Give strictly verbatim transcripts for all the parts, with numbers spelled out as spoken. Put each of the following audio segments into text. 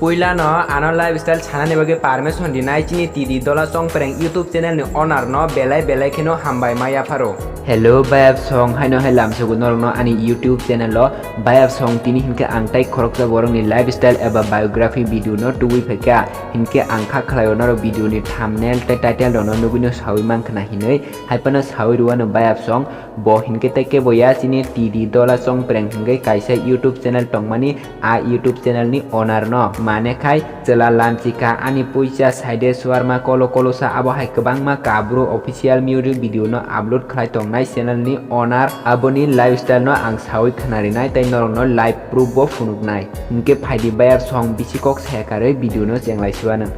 Puilano ano lifestyle sanani bagwi permission rinai chini T D Dola Chongpreng YouTube channel ni owner no belai belai kheno hambai ma yapharo. Hello bayap song, haino hai lamsogo norokno ani YouTube channel o. Bayap song, tini hinkhe ang tai khoroksa borokni lifestyle eba biography video no tubui phaikha. Hinkhe ang kha khlaio norok video ni thumbnail tei title rokno nugwino saui mankha na hinwi, haiphano saui rwano bayap song. Bo hinkhe tei kebo ya chini T D Dola Chongpreng hinkhe kaisa YouTube channel tongmani, a YouTube channel ni owner no. Mane khai chwla lamchikha ani puisa saide suarma kolo kolosa, abo hai kwbangma kabru official music video no upload khlai tongnai channel ni owner. Aboni lifestyle no ang saui khnarinai tei norokno live proof bo phunuknai. Hinkhe phaidi bayap song bisi kok saya karwi video no chenglai siwano.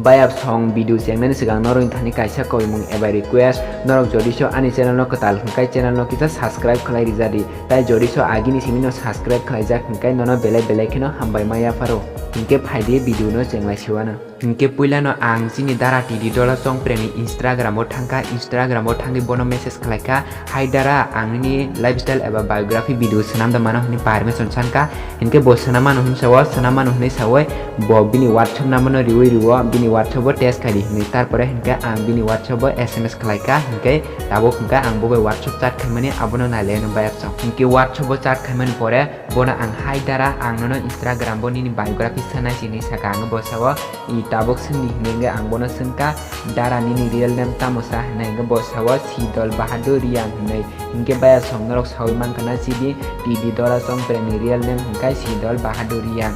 Bayap song video chengnani swkang norokni thani kaisa koimung eba request, norok jodi so ani channel no kwtal hwnkhe channel no kisa subscribe khlai rijadi, tai jodi so agini simi no subscribe khlaijak hwnkhe nono belai belai kheno hambai ma yapharo. Hinkhe phaidi video no chenglai siwano. Hinkhe puilano ang chini dara T D Dola Chongpreng ni Instagram o thangkha, Instagram o thangwi bono message khlaikha, "Hai dara, ang nini lifestyle eba biography video swnam da mano," hwnwi permission sankha. Hinkhe bo swnam mano hwnwi sao, swnam mano hwnwi saui bo bini WhatsApp number no riui rio, bini WhatsApp o text khai di hwnwi. Tarpore hinkhe ang bini WhatsApp o S M S khlaikha, hinkhe tabuk hinkhe ang bo bai WhatsApp chat khaimani abono nailaino bayap song. Hinkhe WhatsApp o chat khaimani pore bono ang, "Hai dara, ang nono Instagram bo nini biography sanai," hinwi sakha. Ang bo sao, "I tabuk swngdi," hinwi ang bono swngkha, "Dara, nini real name tamo sa?" hinwi ang bo sao, "Sidol Bahadur Riang," hinwi. Hinkhe bayap song norok saui mankha na chini T D Dola Chongpreng ni real name hwnkhe Sidol Bahadur Riang.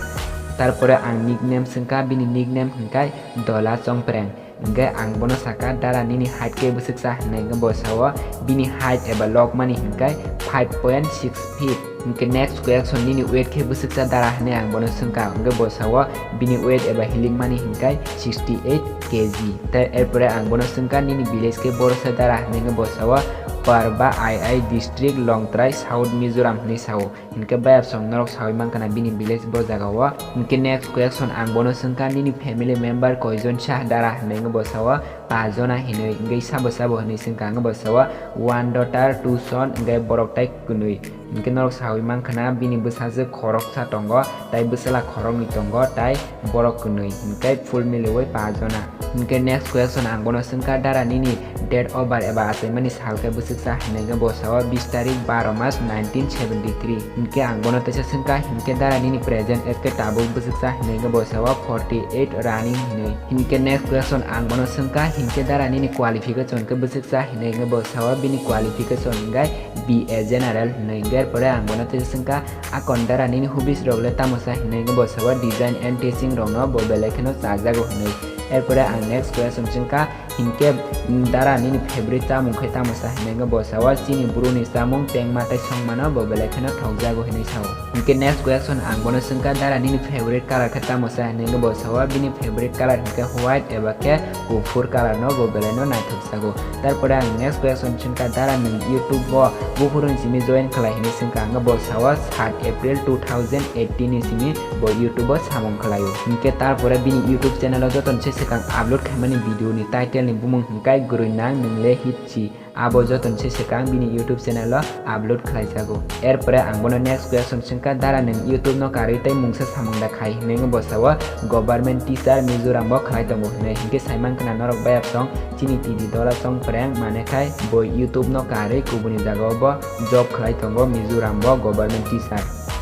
Tarpore ang nickname swngkha, bini nickname hwnkhe Dola Chongpreng. Hinkhe ang bono sakha, "Dara, nini height khe bwswksa?" hinwi hinkhe bo sao, bini height eba lokmani hinkhe five point six feet. Hinkhe next question, "Nini weight khe bwswksa dara?" hinwi ang bono swngkha. Hinkhe bo sao, bini weight eba hilikmani hinkhe sixty eight K G. Tei erpore ang bono swngkha, "Nini village khe borosa dara?" hinwi hinkhe bo sao, "Parba I I district, Longtrai, South Mizoram," hinwi sao. Hinkhe bayap song norok saui mankha na bini village bo jaga o. Hinkhe next question ang bono swngkha, "Nini family member koijon sah dara?" hinwi hinkhe bo sao, "Pajona," hinwi. Hinkhe sabo sabo hinwi swngkha, hinkhe bo sao, "One daughter, two son," hinkhe borok tai kwnwi. Hinkhe norok saui mankha na bini bwsajwk khoroksa tongo, tai bwsala khoroknwi tongo, tai borok kwnwi. Hinkhe full miliui pajona. Hinkhe next question ang bono swngkha, "Dara, nini date of birth eba achaimani sal khe bwswksa?" hinwi hinkhe bo sao, "Bis tarik, baro mas, nineteen seventy three." Hinkhe ang bono teisa swngkha, "Hinkhe dara, nini present age khe tabuk bwswksa?" hinwi hinkhe bo sao, "Forty eight running," hinwi. Hinkhe next question ang bono swngkha, "Hinkhe dara, nini qualification khe bwswksa?" hinwi hinkhe bo sao, "Bini qualification hinkhe B A General," hinwi. Hinkhe erpore ang bono teisa swngkha, "Akon dara, nini hobbies rok le tamo sa?" hinwi hinkhe bo sao, "Design and teaching rokno bo belai kheno chajago," hinwi. Erpore ang next question swngkha, "Hinkhe dara, nini favorite chamung khe tamo sa?" hinwi hinkhe bo sao, "Chini bru ni chamung tengma tei songmano bo belai kheno thokjago," hinwi sao. Hinkhe next question ang bono swngkha, "Dara, nini favorite color khe tamo sa?" hinwi hinkhe bo sao, "Bini favorite color hinkhe white eba khe kuphur color no bo belai no naithok jago." Tarpore ang next question swngkha, "Dara, nwng YouTube o buphuru ni simi join khlai?" hinwi swngkha. Ang bo sao, "Sat April two thousand eighteen ni simi bo YouTube o samung khlaio." Hinkhe tarpore bini YouTube channel o joto ni se swkang upload khaimani video ni title ni bumung hinkhe Gurui Nang Nwng Le Hit Si. Abo joto ni se swkang bini YouTube channel o upload khlaijago. Erpore ang bono next question swngkha, "Dara, nwng YouTube no karwi tei mungsa samung da khai?" hinwi bo sao, "Government teacher Mizoram o khlai tongo," hinwi. Hinkhe saimankha na norok bayap song, chini T D Dola Chongpreng mane khai bo YouTube no karwi kubuni jaga o bo job khlai tongo Mizoram o government teacher.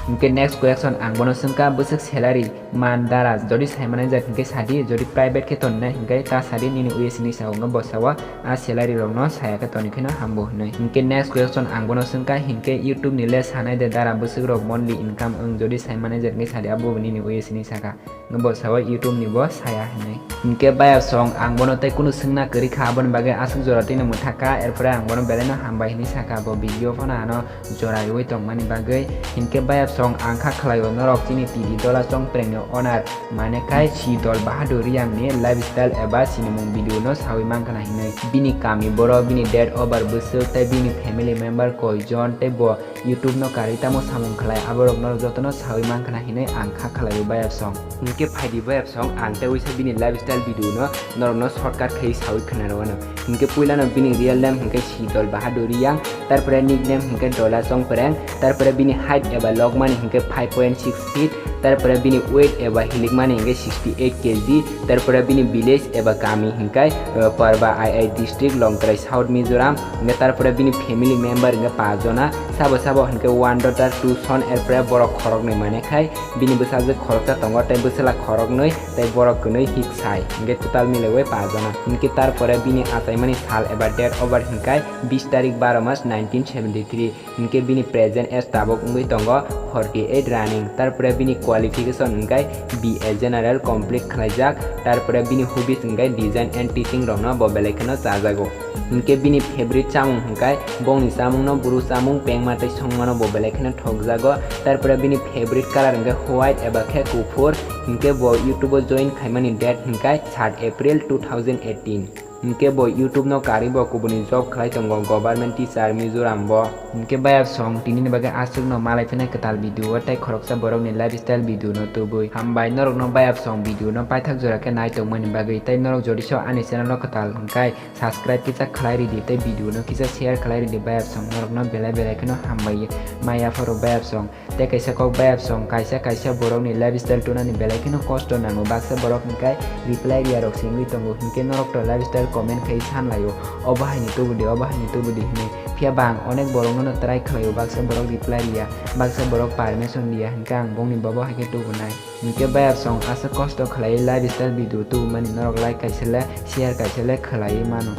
Hinkhe next question ang bono swngkha, "Bwswk salary man dara? Jodi sai manager hinkhe sadi, jodi private khe tonnai hinkhe ta sadi, nini uye sini sao." Hinkhe bo sao, "A salary rokno saya khe toni kheno hambo," hinwi. Hinkhe next question ang bono swngkha, "Hinkhe YouTube ni le sanai de dara, bwswk rok monthly income wng, jodi sai manager hinkhe sadi, abo bo nini uye sini saka." Hinkhe bo sao, "YouTube ni bo saya," hinwi. Hinkhe bayap song ang bono tei kunu swngna kwrwi kha, aboni bagwi aswk jora twino mwthakha, erpore ang bono belai no hambai hinwi sakha, bo video phano ano jora riui tongmani bagwi. Hinkhe bayap song ang kha khlaio norok chini T D Dola Chongpreng ni owner, mane khai Sidol Bahadur Riang ni lifestyle eba sinimung video no saui mankha na hinwi. Bini kami borok, bini date of birth bwswk tei bini family member koi jon tei bo YouTube no karwi tamo samung khlai, aborok norok jotono saui mankha na hinwi ang kha khlaio bayap song. Hinkhe phaidi bayap song ang tei uisa bini lifestyle video no norokno shortcut khai saui khna rwano. Hinkhe puilano bini real name hinkhe Sidol Bahadur Riang, tarpore nickname hinkhe Dola Chongpreng, tarpore bini height eba lokmani hinkhe five point six feet, Tarpore bini weight eba hilikmani hingke sixty eight K G, tarpore bini village eba kami hingkai, eh, Parba I I district, Longtrai South Mizoram, hingke tarpore bini family member hingke paanch jona, sabo sabo hingke one daughter, two son, erpore borok khoroknwi mane khai, bini bwsajwk khoroksa tongo, tei bwswla khoroknwi, tei borok kwnwi hik sai, hingke total milewi paanch jona. Hingke tarpore bini achaimani sal eba date of birth hingkai bis tarik baro mas nineteen seventy three. Hinkhe bini present age tabuk wngwi tongo forty eight running. Tarpore bini qualification hwnkhe B A general complete khlaijak. Tarpore bini hobbies hwnkhe design and teaching rokno bo belai kheno chajago. Hinkhe bini favorite chamung hwnkhe bongni chamungno buru chamung pengma tei songmano bo belai kheno thokjago. Tarpore bini favorite color hwnkhe white eba khe kuphur. Hinkhe bo YouTube o join khaimani date hwnkhe sat April two thousand eighteen. Hinkhe bo YouTube no karwi bo kubuni job khlai tongo, government teacher Mizoram bo. Hinkhe bayap song tini ni bagwi aswk no malai phina kwtal video o tei khoroksa borok ni lifestyle video no tubui. Hambai norok no bayap song video no paithak jora khe nai tongmani bagwi, tei norok jodi so ani channel no kwtal hwnkhe subscribe kisa khlai ridi tei video no kisa share khlai ridi bayap song norok no belai belai kheno hambai maya pharo bayap song. Tei kaisa kok bayap song, kaisa kaisa borokni lifestyle tunani belai kheno kosto nango. Baksa borok hwnkhe reply riya rok se wngwi tongo, hinkhe norok to lifestyle comment khai sanlaio, obo haini tubudi, obo haini tubudi hinwi. Phiya ba ang onek borokno no try khlaio, baksa borok reply riya, baksa borok permission riya, hinkhe ang bongni bobo hai khe tubunai. Hinkhe bayap song aswk kosto khlaiwi lifestyle video tubumani norok like kaisa le, share kaisa le khlaiwi mano.